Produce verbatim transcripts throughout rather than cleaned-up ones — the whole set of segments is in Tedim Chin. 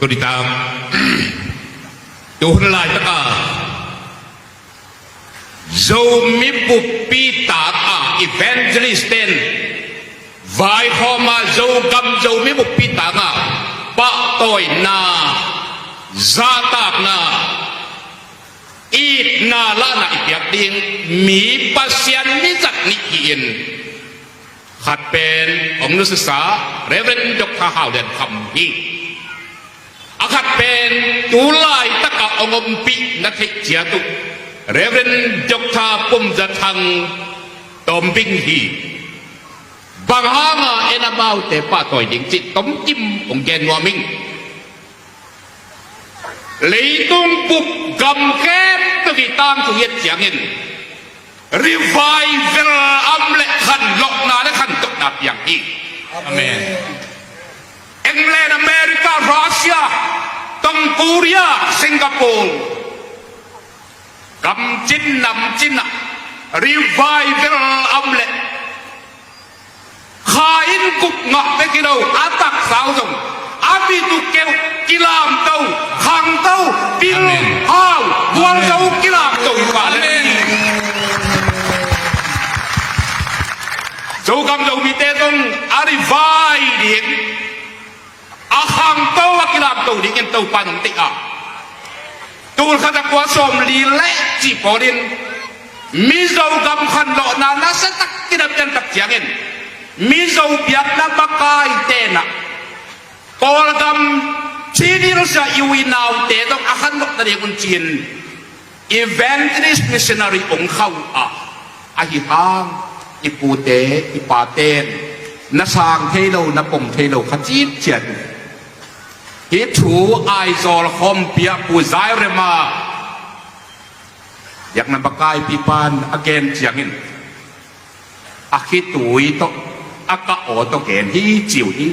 Tua nitak, tu hun laitak a Zomi buppi tak a evangelist ten vaikhawm a, Zogam Zomi buppi tak a pahtawina, zahtakna, itna lahna i piak ding mi Pasian mi zat nih hi-in, khat pen hong nusiasa Reverend Doctor Hau Lian Kham hi. A khat pen tu laitak a hong ompih na theih ciat uh Reverend Doctor Pum Za Thang Tawm Bing hi. Bang hanga en amaute pahtawi ding cih tomkim hong gen nuam ing. Leitung bup gam khempeuh i tangthu i et ciangin revival a om leh khanlawhna le khantohna piang hi. Amen. England, America, Russia, Tong Korea, Singapore, gam cin nam cin ah revival a om leh kha in guk ngah bek hi lo, a taksa uh zong a mit uh keu, kilamto, khangto, pil, Amen, hau, gualzo, Amen, kilamto hi pah le. Amen. Zogam Zomite zong a revive ding, a khangto, a kilamto dingin Topa in hong deih a, tul khat za kua sawmli le cih pawlin Mizo gam khanlawhna nasia takin a piantak ciangin Mizo biakna makaite in ah Kawlgam Chin Hills ah i u i naute zong a khanlawh nading un ci-in evangelist missionary hong kha uh a, ahi hang i pute i pate in na sang thei lo, na pom thei lo kha citciat uh. Hih thu Aizawl khawmpi ah Pu Zai Rem a biakna makaipipa in a gen ciangin a khitui tawh, a kah aw tawh gen hi ci uh hi.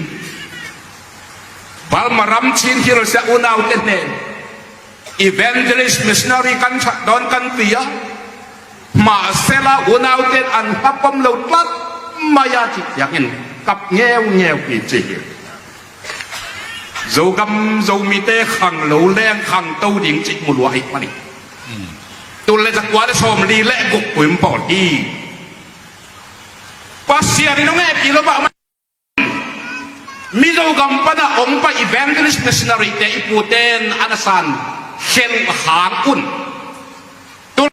Balmaram Chin Hills ah unaute hnen evangelist missionary kan thah dawn kan pi a, mahsela unaute in an hapom lo tlat mai a cih ciangin kap ngeungeu hi ci hi. Zogam Zomite khanglo leng khangto ding cih mu lua ahih manin tul le za kua le sawmli le guk kuim pawl hi. Pasian in hong hehpih lo mahmah. Mizo gam pan a hong pai evangelist missionary te i pute in a na san khel hang un tul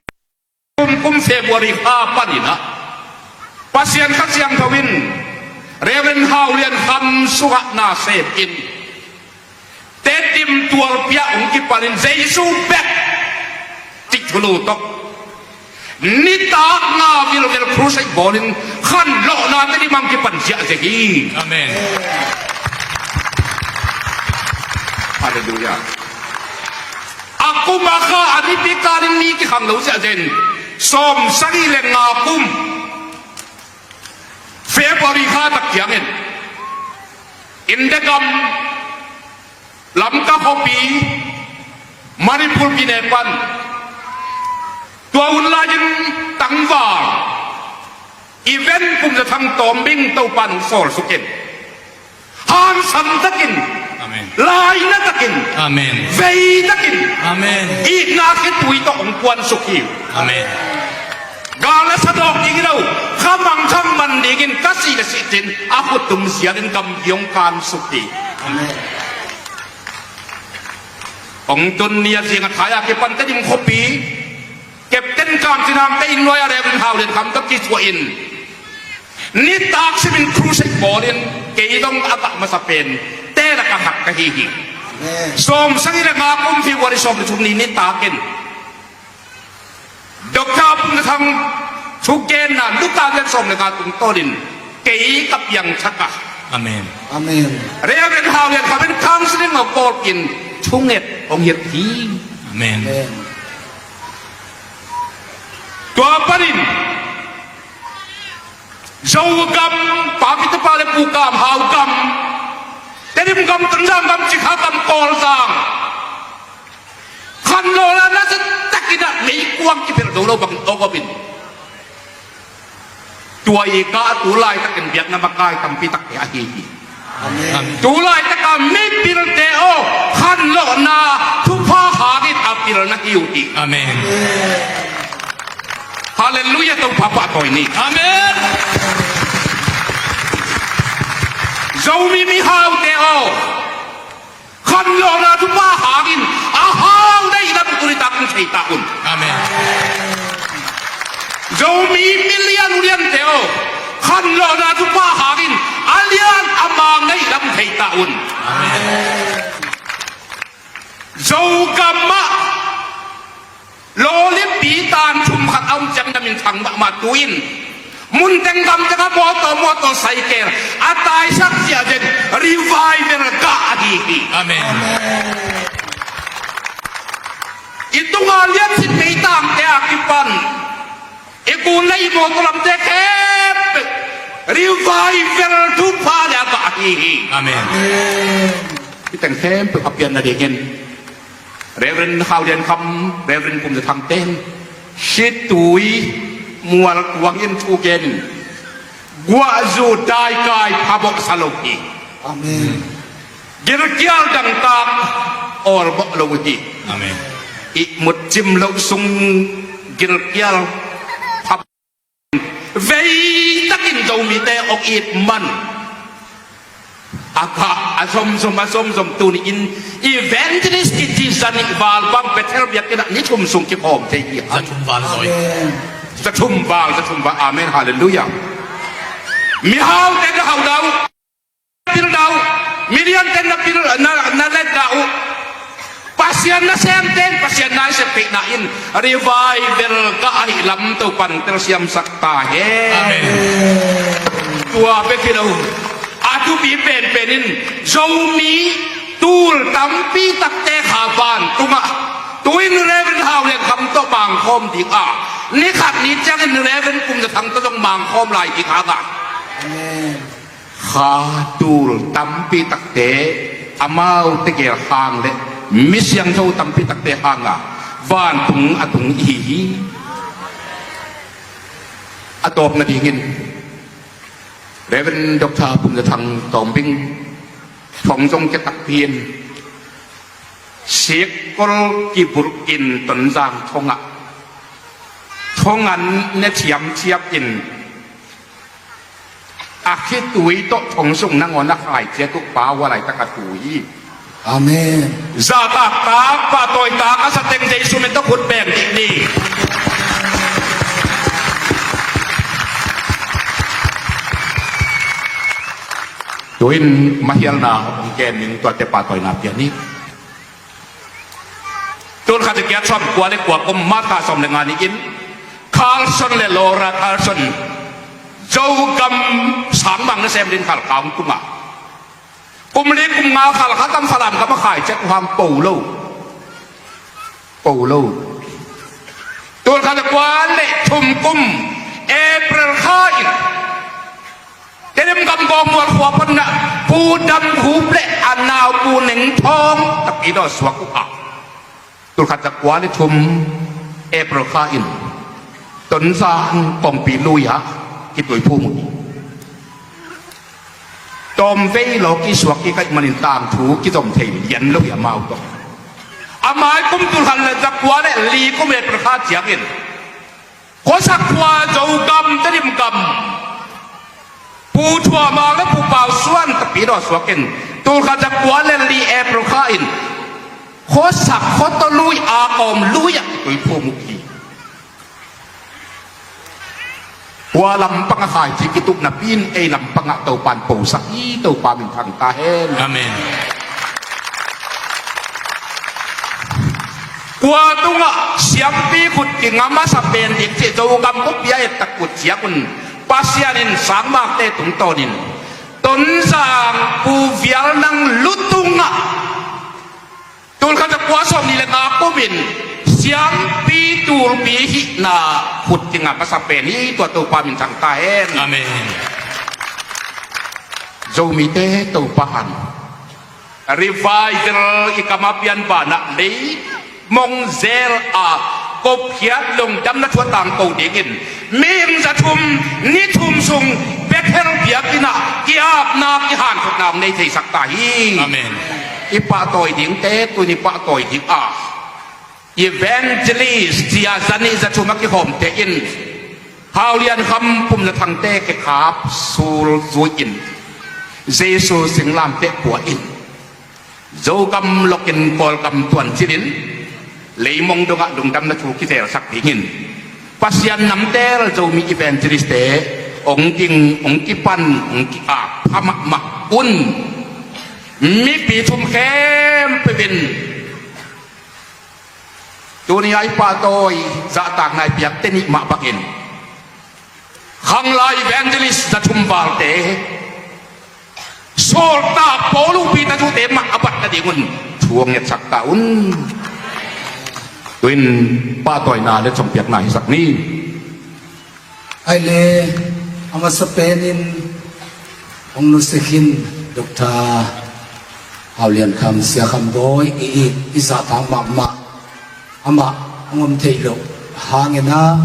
kum, kum February kha panin ah Pasian Kha Siangtho in Reverend Hau Lian Kham sungah na sem in Tedim tualpi ah hong kipanin Jesu bek cih thulu tawh nitak nga vilvel crusade bawlin khanlawhna Tedim ah hong kipan ziahziah hi. Amen. Halleluiah. A kum a kha a nipi kalin mi kikhang lo ziahziah in sawmsagih le nga kum February kha tak ciangin India gam Lamka khuapi Manipur kine pan tua hun lai-in tangval event Pum Za Thang Tawm Bing Topa in hong sawlsuk in hangsan takin, Amen, laina takin, Amen, vei takin, Amen, itna khitui tawh hong puansuk hi. Amen. Gal a sa dawk ding hi lo, khamang khamman dingin ka sih le sih cin a khut tum sialin gam kiang hong kansuk hi. Amen. Hong tun ni a zing a thai a kipan Tedim khuapi Captain Kam Cin Hang te inn nuai a Reverend Hau Lian Kham tawh kisuah in nitak simin crusade bawlin kei dong a kah masa pen te lak a khat ka hi hi. Amen. Sawmsagih le nga kum February sawm le thum ni nitak in Doctor Pum Za Thang thugenna Luka lian sawm le nga tungtawnin kei ka piangthak a, Amen, Amen, Reverend Hau Lian Kham in counseling a pawlpi in thunget hong hilh hi. Amen. Amen. Tua panin Zogam, Pa Pi Tapa le Pu Kam Hau gam, Tedim gam, Tonzang gam, Cikha gam, Kawlzang khanlawhna nasia takin ah meikuang kipelh zo lo bang hong om in tua i kah a tu laitakin biakna makai tampi takte ahi hi. Amen. Tu laitaka mipilte aw, kha na thupha hangin a pilna hi uh hi. Amen. Halleluiah, Topa pahtawi ni. Amen. Zomi mihaute aw, khanlawhna thupha hangin a hau na hih lam tuni tak hong thei ta un. Amen. Zomi milian uliante aw, khanlawhna thupha hangin a lian a mang na hih lam thei ta un. Amen. Zogam ah lawlipi tan thum khat a om ciang na minthang mahmah tu-in, munteng gamteng ah mawtaw, motorcycle a taisak ziahziah in revival gah ahi hi. Amen. I tunga liansin meitangte a kipan i gun le i mawtaw lamte khempeuh revival thupha le a gah ahi hi. Amen. Hih teng khempeuh a pian nadingin Reverend Hau Lian Kham, Reverend Pum Za Thang ten, Situi Mual Kuang in thu gen in, guahzu daikai phabawh sa lo hi. Amen. Gilkial dangtak awlbawh lo hi. Amen. Ihmut cim loh sung gilkial phabawh veitakin Zomite hong it man a gah a zomzom a zomzom tuni-in evangelist kici zanih val bang Bethel biakinn ah ni thum sung kikhawm thei hi. Za thum val zawi. Amen. Za thum val, za thum val. Amen. Halleluiah. Mihaute na hau dah uh, pil dah uh, milian ten na pil, na, na let dah uh. Pasian nasemte in Pasian na i sep theihna in revival gah ahih lam Topan telsiamsak ta hen. Amen. Tua bek hi lo, a thupi penpen in Zomi tul tampi takte kha vantungah tu-in Reverend Hau Lian Kham tawh mangkhawm ding a, ni khat ni ciangin Reverend Pum Za Thang tawh zong mangkhawm lai ding hang a. Amen. Kha tul tampi takte, amaute gel hang le mi siangtho tampi takte hanga vantung a tung ihi hi. A tawp nadingin Reverend Doctor Pum Za Thang Tawm Bing thong zong kia takpi in sikkol kibulh in Tonzang thongah thong an ne thiamthiam in a khitui tawh thong sung nangawn a khai ciat uh pa hua laitak a tu hi. Amen. Zahtaktak, pahtawitak a sa teng Jesu min tawh khut beng dih ni. Tu-in mahialna hong gen ning, tuate pahtawina pia ni. Tul khat za giat sawm kua le kua kum, March kha sawm le nga ni-in Carlson le Laura Carlson Zogam sangmang nasem dingin Khalkha hong tung a, kum li kum nga Khalkha gam Falam gam a khai ciat uh hang po lo. Po lo. Tul khat za kua le thum kum April kha in Tedim gam Gawngmual khua pan ah Pu Dam Hup le a nau Pu Neng Thawng Tapidaw suak uh a, tul khat za kua le thum April kha in Tonzang kongpi lui ah kituiphum uh hi. Tawmvei law kisuak kik ahih manin tangthu kizom thei lian lo hi amau tawh. A mai kum tul khat za kua le li kum April kha ciangin khuasak khua Zogam, Tedim gam Pu Thua Mang le Pu Pau Suan Tapidaw suak in tul khat za kua le li April kha in khuasak khuataw lui a kawm lui ah kituiphum uh hi. Khua lampang a khaici kituh napi in ei lampang ah Topan posak hi. Topa min thang ta hen. Amen. Khua tungah siampi khut kingam a sa pen ding cih Zogam khuapi a et tak khut ciang un Pasian in sangmangte tungtawnin Tonzang Pu Vial Nang Lu tungah tul khat za kua sawm nih le nga kum in siampi tulpi hihna khut kingam a sa pen hi. Tua Topa min thang ta hen. Amen. Zomite Topa han revival i kam a pian banah lei mong zel a kopkhiat lungdamna thu a tangko dingin mihing za thum ni thum sung Bethel biakinn ah ki-apna kihanthotna hong nei theisak ta hi. Amen. I pahtawi dingte tuni pahtawi ding a, evangelist zia za nih za thum a kihawmte in Hau Lian Kham, Pum Za Thangte kekhap sul zui in, Jesu singlamteh pua in, Zogam lokin Kawlgam tuancilin leimong dongah lungdamna thu kizelsak dingin Pasian namtel Zomi evangelist-te hong ding, hong kipan, hong ki-ap pha mahmah un. Mipi thum khempeuh in tuni a i pahtawi zahtakna i piakte nih mah bangin Khanglai evangelist za thum valte, sawltak Paul Lungpi Tha Thute mah a bat nadingun thu hong ngetsak ta un. Tu-in pahtawina le thawhpiakna hisak ni. Ai le, a masa penin hong nusia khin Doctor Hau Lian Kham, Sia Kham Bawi, i it, i zahtak mahmah, amah hong om theih loh hangin ah,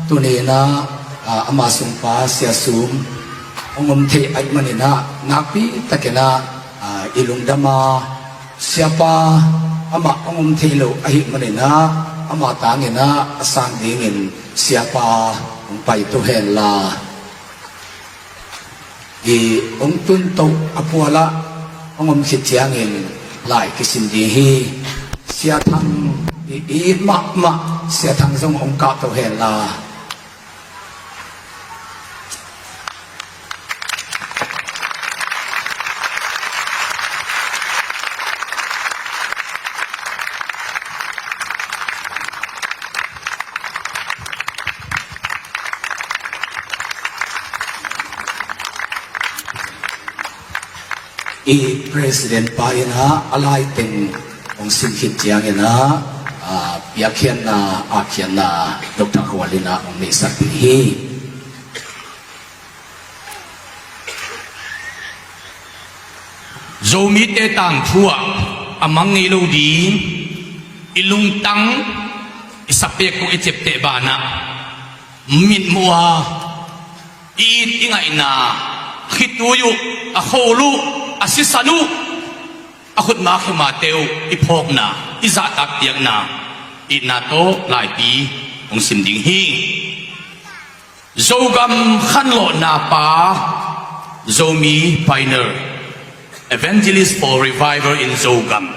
tuni in ah, ah, ama sungpa Sia Sum hong om thei ahih manin ah, nakpi takin ah, ah, i lungdam a, Siapa amah hong om thei lo ahih manin ah, ama tangin ah a sang dingin Siapa hong pai to hen la. I hong tun to a pualah hong om khit ciangin lai kisim ding hi. Sia Thang i, i mahmah Sia Thang zong hong kah to hen la. I President pa in ah a laiteng hong sim khit ciangin ah, ah, piakkhiatna, akkhiatna Doctor Khual in ah hong neihsak ding hi. Zomite tangthu ah a mang ngei lo ding, i lungtang, i sapek tawh i ciapteh banah mitmuh a, i it i ngaihna, a khitui uh, a khol uh, a sisan uh, a khutma khemate uh i phawkna, i zahtak piakna, itna tawh laipi hong sim ding hi. Zogam khanlawhna pa, Zomi Pioneer, Evangelist for Revival in Zogam,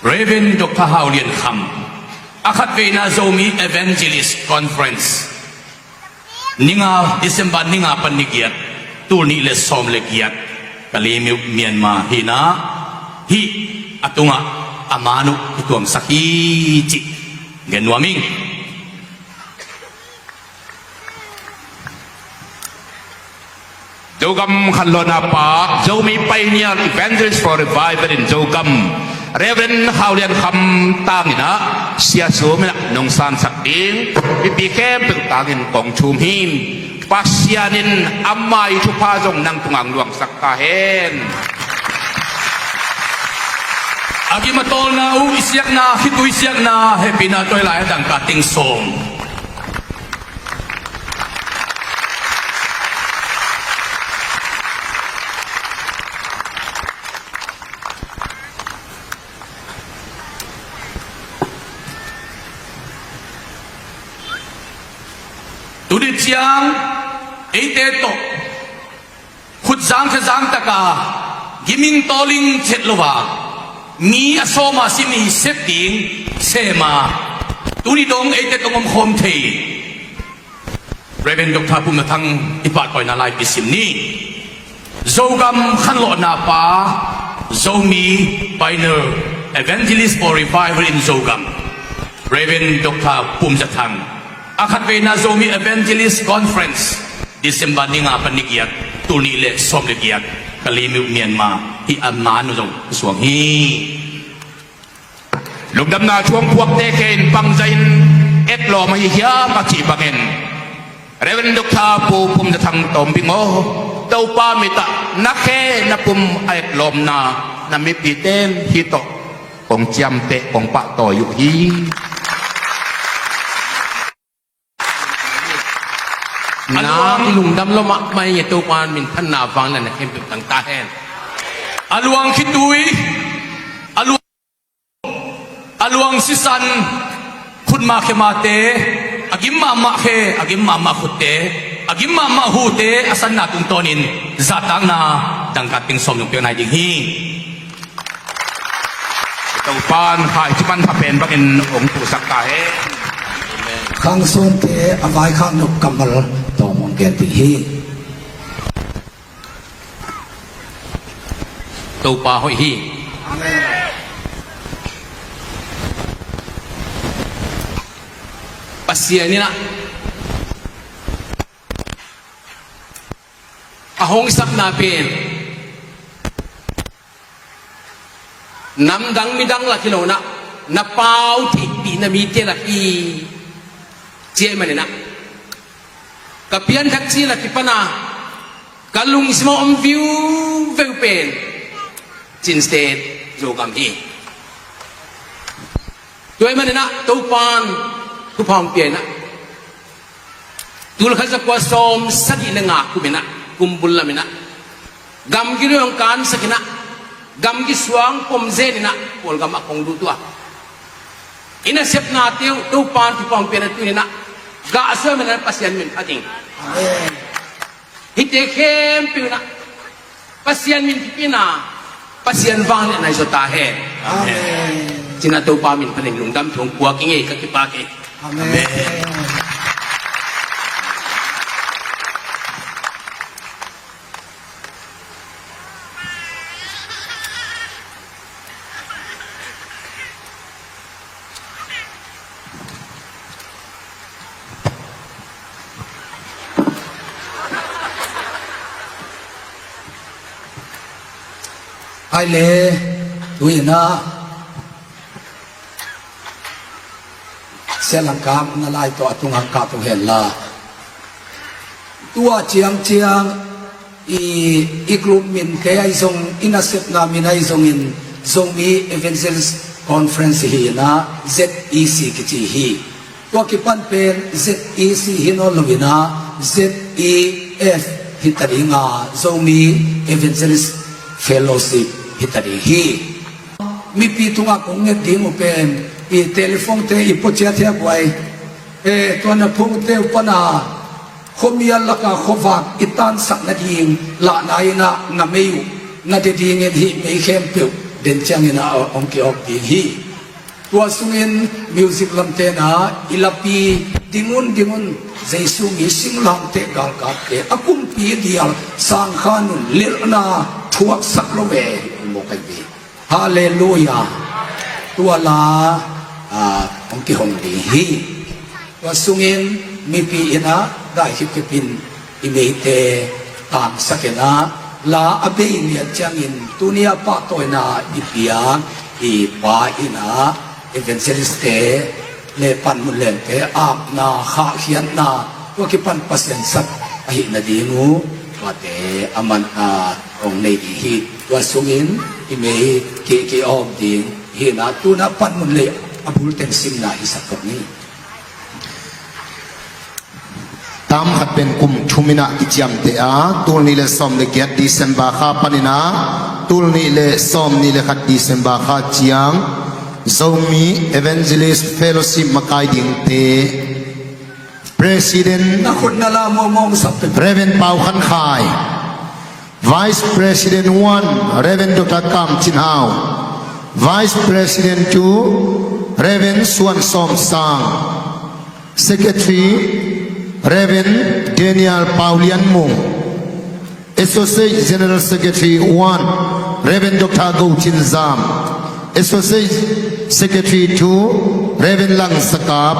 Reverend Doctor Hau Lian Kham, a khatveina Zomi Evangelist Conference, ni nga, December ni nga pan ni giat, tul nih le sawm le giat, Kalaymyo, Myanmar hi in ah, hih a tungah a man uh kituamsak hi cih gen nuam ing. Zogam khanlawhna pa, Zomi Pioneer, Evangelist for Revival in Zogam, Reverend Hau Lian Kham tangin ah, Sia Sum in ah nong sansak ding, mipi khempeuh tangin kong thum hi. Pasian in ama' thupha zong nang tungah luangsak ta hen. A gim a tawlna uh, i siakna, khitui siakna, hehpihna tawh i lai a dangka teng sawm. Tuni ciang eite tawh khutzang khazang taka giming tawling chet lo a, mi a sawm a si mi sep ding sem a, tuni dong eite tawh om khawm thei Reverend Doctor Pum Za Thang i pahtawina laipi sim ni. Zogam khanlawhna pa, Zomi Pioneer, Evangelist for Revival in Zogam, Reverend Doctor Pum Za Thang. A khatveina Zomi Evangelist Conference, December ni nga pan ni giat, tul nih le sawm le giat, Kalaymyo, Myanmar, hih a man uh zong suang hi. Lungdamna thu hong puakte khe in bangzah in etlawm ahi hiam a cih bangin, Reverend Doctor Pu Pum Za Thang Tawmbing aw, Topa mit ah na khe na pum a etlawmna na mipite in hih tawh kong ciamteh, kong pahtawi uh hi. Na i lungdam lua mahmah ing e, Topa in minthanna, vangliatna khempeuh tang ta hen. A luang khitui, a luang, a luang sisan, khutma khemate, a gim mahmah khe, a gim mahmah khutte, a gim mahmah hute a sanna tungtawnin zahtakna dangka teng sawm nung pek nai ding hi. Topan khai ci pan pha pen bangin ong puhsak ta he. Khang sawmte a vaikhak nop kammal tawm ong gen ding hi. Topa hoih hi. Pasian in ah a hong sapna pen namdang midang lak hi lo in ah, na pau theihpih na mite lak hi. Ci ahih manin ah ka pianthak ci lak kipan a ka lungsim a om viuveu pen Chin State Zogam hi. Tua ahih manin ah Topan thupha hong pia in ah, tul khat zakua sawm sagih le nga kum in ah, kum bul lam in ah, gamgi lui hong kansak in ah, gamgi suang pom zen in ah, Kawlgam ah kong lut uh a, i nasepnate uh Topan thupha hong pia in ah, tuni in ah gah suak ahih manin ah Pasian min phat ing. Amen. Hihte khempeuh in ah Pasian min kipia in ah, Pasian vangliatna i zaw ta hen. Amen. Ci-in ah Topa min phat ing. Lungdam thu hong puak ing ei, ka kipak hi. Amen. Amen. Ai le, tu-in ah Sia Langkap na lai tawh a tung hang kah tung hen la. Tua ciangciang i, i group minte ahi zong, i nasepna min ahi zongin Zomi Evangelist Conference hi in ah, Z E C kici hi. Tua kipan pen Z E C hi nawn lo in ah, Z E F hi ta ding a, Zomi Evangelist Fellowship hi ta ding hi. Mipi tungah kong nget ding uh pen i telephone-te i pua ciat hi a guai. Eh, tua na phungte uh pan a khuamial laka khuavak i tansak nading lahna in ah na mei uh na de dingin hih mei khempeuh den ciangin ah hong ki-awk ding hi. Tua sungin music lamte in ah i lapi ding un, ding un, Jesu mi singlamteh galkapte a kumpi dial sangkhan un, lelhna thuaksak lo ve, mawk ahi ve. Halleluiah. Tua la, ah, hong kihong ding hi. Tua sungin mipi in ah dai khipkhip in i meite tangsak in ah, la a bei lian ciangin tuni a pahtawina i piak i pa in ah evangelist-te le panmun lente apna, khahkhiatna, tua kipan Pasian sat ahih nading uh, tuate a man a hong nei ding hi. Tua sungin i mei ki, ki-awk ding hi in ah, tu-in ah panmun le a bul teng simna hisak kawm ni. Tam khat pen kum thum in ah kiciamteh a, tul nih le sawm le giat December kha panin ah tul nih le sawm nih le khat December kha ciang Zomi Evangelist Fellowship makai dingte President, na khut na la mawngmawng sap pe. Reverend Pau Khan Khai. Vice President one, Reverend Doctor Kam Chin Hau. Vice President two, Reverend Suan Sawm Sang. Secretary, Reverend Daniel Pau Lian Mung. Associate General Secretary one, Reverend Doctor Go Chin Zam. Associate Secretary two, Reverend Lang Sakap.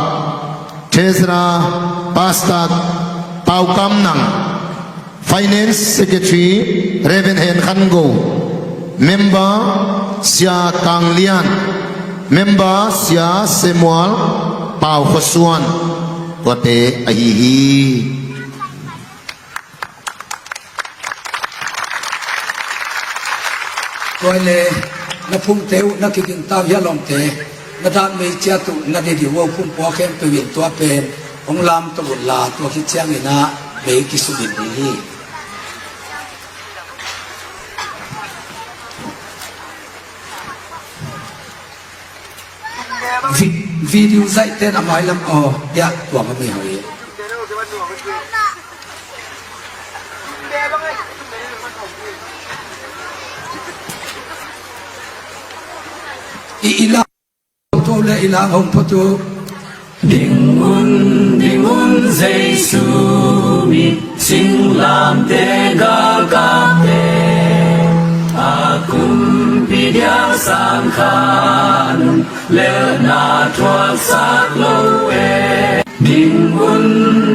Treasurer, Pastor Pau Kam Nang. Finance Secretary, Reverend Hen Khan Go. Member, Sia Kang Lian. Member, Sia Samuel Pau Kho Suan. Tuate ahi hi. Tua le, na phungte uh, na kiging tau hia lawmte, na dan mei ciat uh, na de dih uh a, phungpua khempeuh in tua pen hong lam to un la, tua khit ciangin ah mei kisum in ding hi. Vi-, video zaihte na mailam aw, ya, tua ma mi hau hi. I, i la, to le i la hong photo. Ding un, ding un, Jesu mi, singlamteh galkapte, a kumpi diang sang kha un, lelhna thuaksak lo e. Ding un,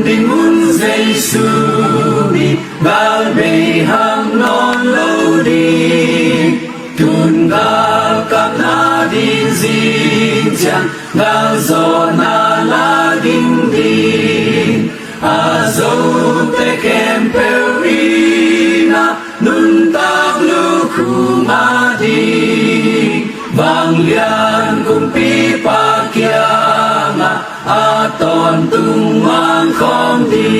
ding un, Jesu mi, gal bei hang nawn lo ding. Tun galkapna ding zing ciang, galzawhna la ding ding. A zote khempeuh in a nuntak lukhu mah ding. Vanglian kumpipa kiangah a tawntung mangkhawm ding.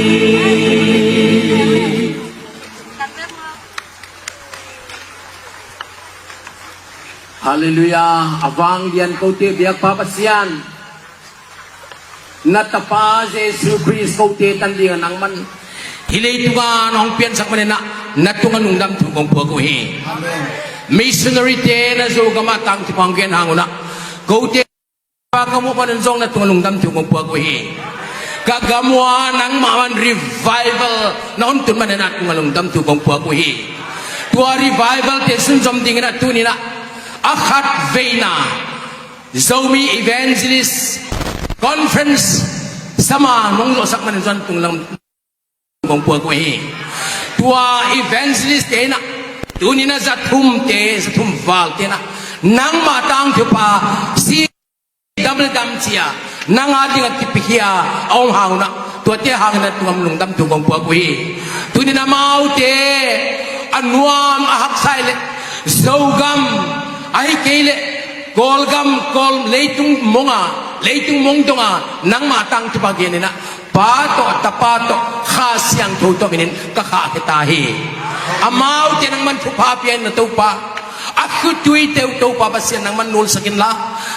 Halleluiah. A vanglian kote biakpa Pasian, na Tapa Jesu Khrist kote tan dingin nangman hih leitungah na hong piansak manin ah, na tungah lungdam thu kong puak uh hi. Amen. Missionary-te na Zogam ah tangthu pang gen hang un ah, kote pa ka muh panin zong na tungah lungdam thu kong puak uh hi. Ka gam uah nangmah man revival na hong tun manin na tungah lungdam thu kong puak uh hi. Tua revival-te sunzom dingin ah tuni-in ah a khat veina Zomi Evangelist Conference sama nong zawhsak manin zong tungah lungdam kong puak uh hi. Tua evangelist-te in ah, tuni-in ah zathumte, zathum valte in ah, nangmah tangthu pa, C W dam cia, nang a dingah kipikhia a om hang un ah, tuate hangin na tungah lungdam thu kong puak uh hi. Tuni-in amaute a nuam a haksa leh, Zogam, ahih kei leh Kawlgam, Kawl leitung mong a, leitung mong dong a, nangmah tangthu pa genin ah, Pa tawh, Tapa tawh, Kha Siangtho tawh minin ka khahkhia ta hi. Amaute nangman thupha pia in la Topa, a khutui teuh Topa Pasian nangman nulsak in la,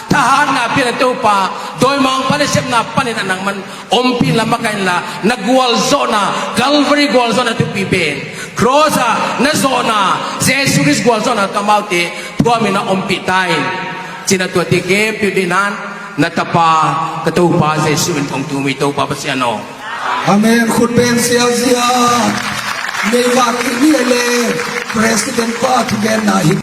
thahatna pia in la Topa, dawimangpa nasepna panin ah nangman ompih in la, makaih in la, na gualzawhna, Calvary gualzawhna thupi pen, cross ah na zawhna, Jesu Khrist gualzawhna tawh amaute thuamin ah ompih ta in, ci-in ah tuate khempeuh deihna-in na Tapa, ka Topa Jesu min kong thum hi, Topa Pasian aw. Amen. Khut beng sialsia. Meivak kik ni le President pa thugenna hi.